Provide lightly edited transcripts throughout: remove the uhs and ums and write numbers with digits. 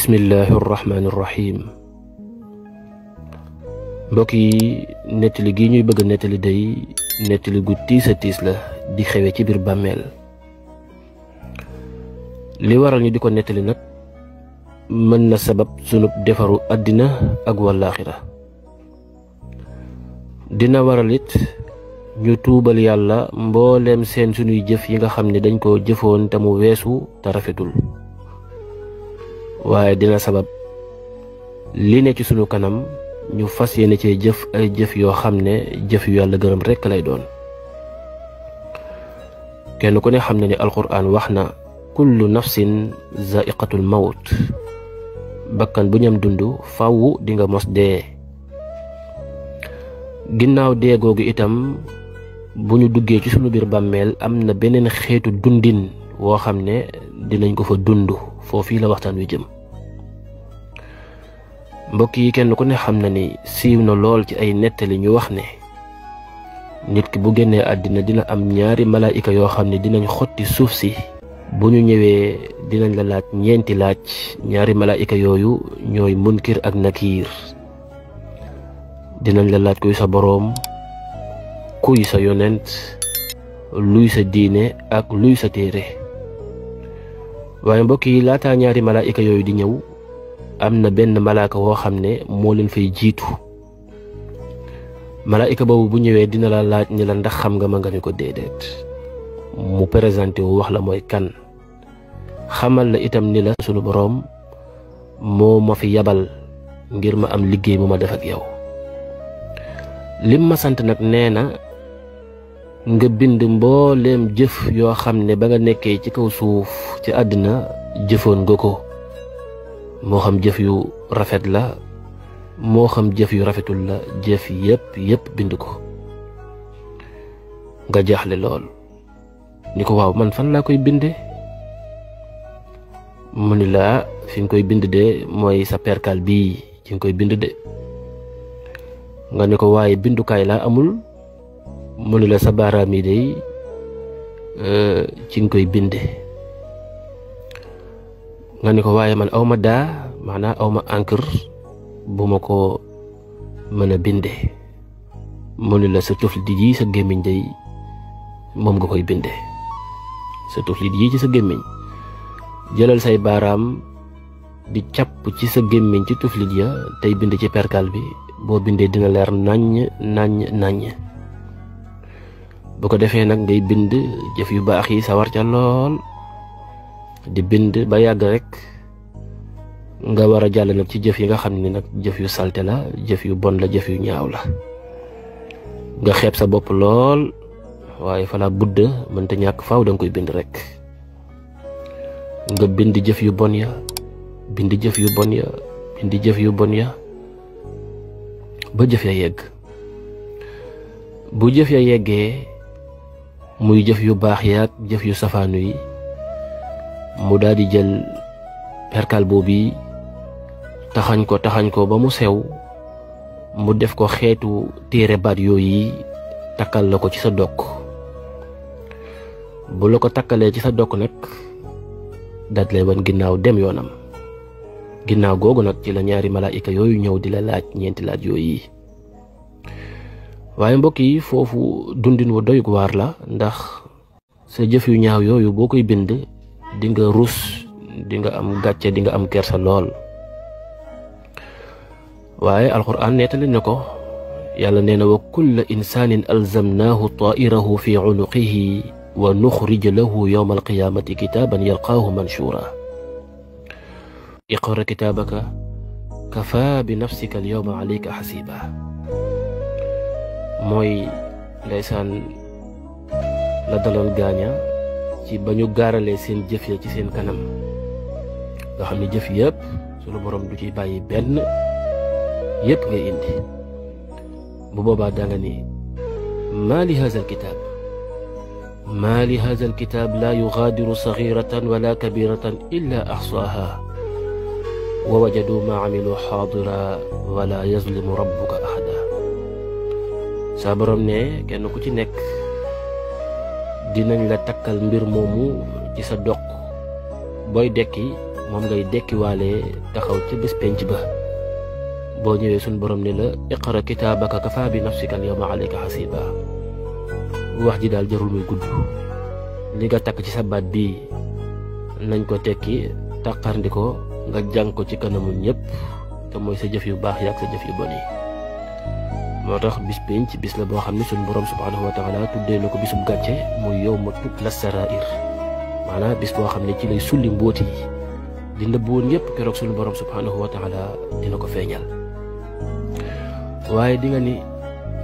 bismillahi irrahmani irrahim mbokk yi nettali gi ñuy bëgg nettali day nettali gu tiis a tiis la di xewe ci biir bàmmeel. li waral ñu di ko nettali nag mën na sabab sunub defaru àddina ak wàllaaxira. dina waral it ñu tuubal yàlla mbooleem seen sunuy jëf yi nga xam ne dañ ko jëfoon te mu weesu te rafetul. waaye dina sabab li ne ci sunu kanam ñu fas yéene cee jëf ay jëf yoo xam ne jëf yu yàlla gërëm rekk lay doon. kenn ku ne xam ne ni alquran wax na kullu nafsin zaiqatul mawt, bakkan bu ñam dund faw di nga mos dee. ginnaaw dee googu itam bu ñu duggee ci sunu biir bàmmeel am na beneen xeetu dundin woo xam ne dinañ ko fa dund. foofii la waxtaan wi jëm. mbokk yi kenn ku ne xam na ni siiw na lool ci ay nettali ñu wax ne nit ki bu génnee àddina dina am ñaari malaayika yoo xam ne dinañ xotti suuf si. bu ñu ñëwee dinañ la laaj ñeenti laaj. ñaari malaayika yooyu ñooy munkir ak nakiir. dinañ la laaj kuy sa boroom, kuy sa yonent, luy sa diine ak luy sa téere. waaye mbokk yi laataa ñaari malaayika yooyu di ñëw am na benn malaaka woo xam ne moo leen fay jiitu. malaayika boobu bu ñëwee dina la laaj ni la ndax xam nga ma nga ne ko déedéet. mu présenté wu wax la mooy kan. xamal la itam ni la sunu boroom moo ma fi yabal ngir ma am liggéey mu ma def ak yow. lim ma sant nag nee na nga bind mbooleem jëf yoo xam ne ba nga nekkee ci kaw suuf ci àddina jëfoon nga ko. moo xam jëf yu rafet la moo xam jëf yu rafetul la, jëf yépp bind ko. nga jaaxle lool ni ko waaw man fan laa koy binde. mu ni laa fi nga koy bind de mooy sa perkal bii ci nga koy bind de. nga ne ko waaye bindukaay laa amul. mu ni la sa baaraam yi de ci nga koy binde. nga ne ko waaye man awma daa, maanaam awma encre bu ma ko mën a binde. mu ni la sa tuflit yi sa gémmiñ day moom nga koy binde. sa tuflit yi ci sa gémmiñ jëlal say baaraam di càpp ci sa gémmiñ ci tuflit ya tey bind ci perkal bi. boo bindee dina leer naññ. bu ko defee nag ngay bind jëf yu baax yi sawar ca lool di bind ba yàgg rek nga war a jàll nag ci jëf yi nga xam ne nag jëf yu salte la, jëf yu bon la, jëf yu ñaaw la. nga xeeb sa bopp lool waaye fa la budda mënta ñàkk faaw danga koy bind rek. nga bind jëf yu bon ya, bind jëf yu bon ya, bind jëf yu bon ya ba jëf ya yegg. bu jëf ya yeggee muy jëf yu baax yaak jëf yu safaanu yi mu daal di jël perkal boobu taxañ ko ba mu sew mu def ko xeetu téere baat yooyu takkal la ko ci sa dokk. bu la ko takkalee ci sa dokk nag daat lay wan ginnaaw dem yoonam. ginnaaw googu nag ci la ñaari malaayika yooyu ñëw di la laaj ñeenti laaj yooyu. waaye mbokk yi foofu dundin wa doy waar la, ndax sa jëf yu ñaaw yooyu boo koy bind di nga rus, di nga am gàcce, di nga am kersa lool. waaye alquran nettali na ko. yàlla nee na wa kulla insaanin alzamnaahu taa'irahu fi unuqihi wa nuxrij lahu yawma alqiyaamati kitaaban yalqaahu manshura. iqra kitaabaka kafaa bi nafsika alyawma alayka xasiba. mooy ndeysaan la daloon gaaña ci ba ñu gaaralee seen jëf ya ci seen kanam nga xam ne jëf yëpp sunu borom du ciy bàyyi benn, yëpp ngay indi. bu boobaa danga ni maa li haazal kitaab, maa li haazal kitaab laa yugaadiru sagiiratan wala kabiiratan illaa axsaahaa wa wajaduu maa amiluu xaadira wala yazlimu rabbuka ahada. saa borom ne kenn ku ci nekk dinañ la takkal mbir moomu ci sa doq booy dekki moom ngay dekkiwaale taxaw ca bés penc ba boo ñëwee suñ borom ne la iqra kitaabaka kafa bi nafsika al yawma alayka hasiba wax ji daal jarul muy gudd li nga takk ci sa baat bii nañ ko tekki taqarndi ko nga jàng ko ci kanamu ñëpp te mooy sa jëf yu baax yaak sa jëf yu bon yi moo tax bis penc bis la boo xam ne suñ borom subhanahu wa taala tuddee na ko bisub gàcce muy yawma tubla sarair maanaam bis boo xam ne ci lay sulli mbóoti yi di nëbb woon yëpp keroog suñu borom subhanahu wa taala dina ko feeñal waaye di nga ni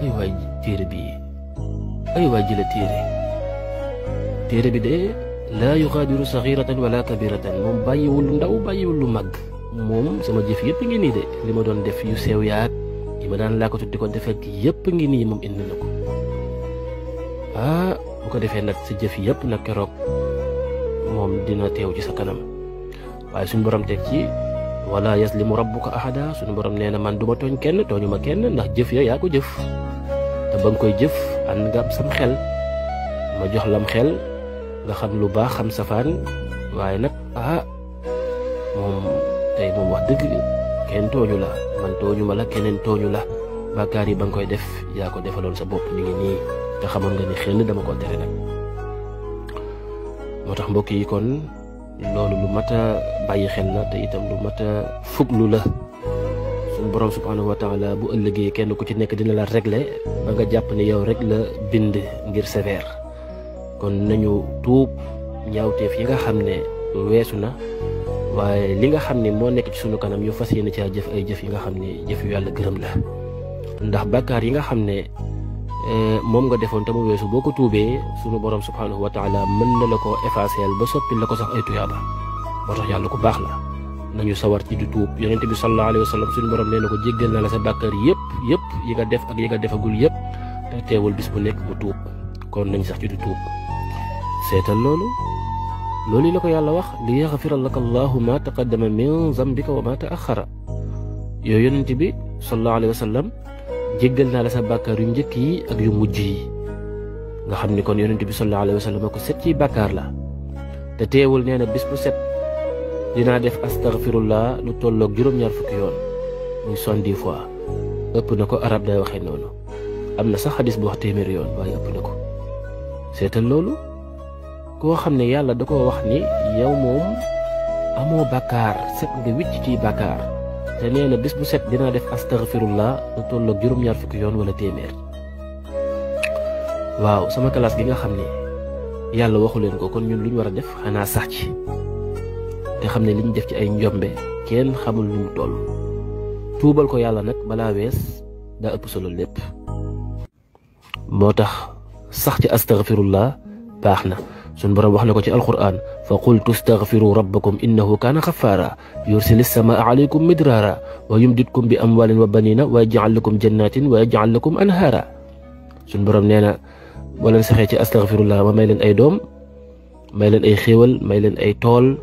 ay waay téere bi ay waay jëla téere bi de laa yugaadiru saxiratan wala kabiratan moom bàyyiwul lu ndaw bàyyiwul lu mag moom sama jëf yëpp ngi nii de li ma doon def yu sew yaag yi ma daan laa ko tuddi ko defek yëpp ngi nii moom indi na ko bu ko defee nag sa jëf yëpp nag keroog moom dina teew ci sa kanam waaye suñu borom teg ci wala yaslimu rabbuka ahada suñu borom nee na man du ma tooñ kenn tooñu ma kenn ndax jëf ya yaa ko jëf te ba nga koy jëf ànd nga sam xel ma jox lam xel nga xam lu baax xam safaan waaye nag moom tey moom wax dëgg kenn tooñu la man tooñu ma la keneen tooñu la bàkkaar yi ba nga koy def yaa ko defaloon sa bopp mi ngi nii te xamoon nga ni xel dama ko tere nag moo tax mbokk yi kon loolu lu mat a bàyyi xel la te itam lu mat a fuglu la suñu borom subhanahu wa taala bu ëllëgee kenn ku ci nekk dina la régler ba nga jàpp ne yow rek la bind ngir sévère kon nañu tuub ñaawteef yi nga xam ne weesu na waaye li nga xam ne moo nekk ci sunu kanam ñu fas yéene caa jëf ay jëf yi nga xam ne jëf yu yàlla gërëm la ndax bàkkaar yi nga xam ne moom nga defoon te mu weesu boo ko tuubee sunu borom subhanahu wa taala mën na la ko effacer ba soppil la ko sax ay tuyaaba moo tax yàlla ku baax la nañu sawar ci di tuub yonente bi sallallahu alayhi wa sallam suñu borom nee na ko jéggal na la sa bàkkaar yëpp yi nga def ak yi nga defagul yëpp te teewul bis bu nekk bu tuub kon nañ sax ci di tuub seetal loolu yi la ko yàlla wax li yaxfira laka allahu ma taqaddama min zambika wa ma taaxara yooyu yonente bi sallallahu alayhi wa sallam jéggal naa la sa bàkkaar yu njëkk yi ak yu mujj yi nga xam ni kon yonente bi sallallahu alayhi wa sallam ko set ci bàkkaar la te teewul nee na bis bu set dinaa def astaghfirullah lu tolloog juróom-ñaar fukki yoon muy 70 fois ëpp na ko arab day waxee noonu am na sax xadis bu wax téeméeri yoon waaye ëpp na ko seetal loolu koo xam ne yàlla da koo wax ni yow moom amoo bàkkaar set nga wicc ciy bàkkaar te nee na bis bu set dinaa def astaghfirullah lu tolloog juróom-ñaar fukki yoon wala téeméer waaw sama classe gi nga xam ne yàlla waxu leen ko kon ñun lu ñu war a def xanaa sax ci te xam ne li ñu def ci ay njombe kenn xamul nu mu toll tuubal ko yàlla nag balaa wees daa ëpp solo lépp moo tax sax ci astaghfirullah baax na sun borom wax na ko ci alquran fa qultu astaghfiru rabbakum innahu kaana xafaara yursilis samaa alaykum midraara wa yumditkum bi amwaalin wa banina wa yaj'al lakum jannatin wa yaj'al lakum anhaara sun borom nee na boo leen saxee ci astaghfirullah ma may leen ay doom may leen ay xéewal may leen ay tool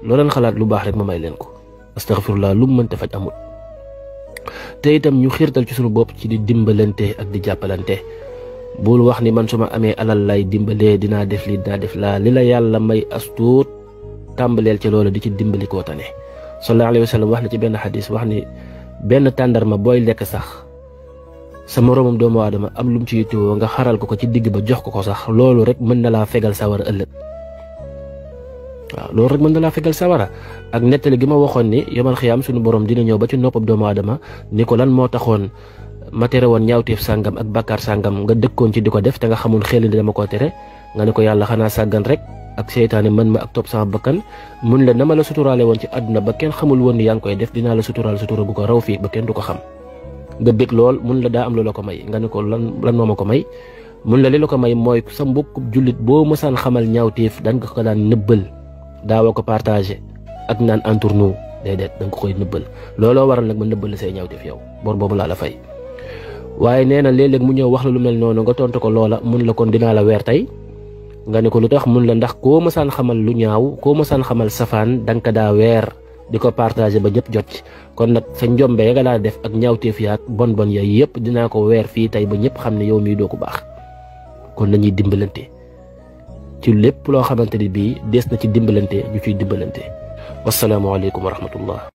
loo leen xalaat lu baax rek ma may leen ko astaghfirullah lu mu mënta faj amul te itam ñu xiirtal ci sunu bopp ci di dimbalante ak di jàppalante bul wax ni man su ma amee alal lay dimbalee dinaa def lii dinaa def laa li la yàlla may astuut tàmbaleel ci loolu di ci dimbali koo tane sallallahu alayhi wa sallam wax na ci benn xadis wax ni benn tàndarma booy lekk sax sa moroomam doomu aadama am lu mu ci yittewoo nga xaral ko ci digg ba jox ko sax loolu rek mën na laa fegal sawara ëllëg waaw loolu rek mën na laa fegal sawara ak nettali gi ma waxoon ni yomal xiyaam suñu borom dina ñëw ba ci noppam doomu aadama ni ko lan moo taxoon ma tere woon ñaawteef sàngam ak bàkkaar sàngam nga dëkkoon ci di ko def te nga xamul xel ni dama ko tere nga ne ko yàlla xanaa sàggan rek ak seytaane mën ma ak topp sama bakkan mun la na ma la suturaale woon ci àdduna ba kenn xamul woon ni yaa ngi koy def dinaa la suturaal sutura gu ko raw fii ba kenn du ko xam nga bég lool mun la daa am lu la ko may nga ne ko lan moo ma ko may mun la li la ko may mooy sa mbokku jullit boo mësaan xamal ñaawteef daan nga ko daan nëbbal daawoo ko partagé ak naan entre nous déedéet da nga ko koy nëbbal looloo waral nag ma nëbbal la say ñaawteef yow bor boobu laa la fay waaye nee na léeg-léeg mu ñëw wax la lu mel noonu nga tontu ko loola mun la kon dinaa la weer tey nga ne ko lu tax mun la ndax koo mësaan xamal lu ñaaw koo mësaan xamal safaan da nga ko daa weer di ko partagé ba ñëpp jot ci kon nag sa njombe ya nga daa def ak ñaawteef yaak bon ya yëpp dinaa ko weer fii tey ba ñëpp xam ne yow mii doo ko baax kon nañuy dimbalante ci lépp loo xamante ni bii des na ci dimbalante ñu ciy dimbalante wassalaamu aleykum wa rahmatullah.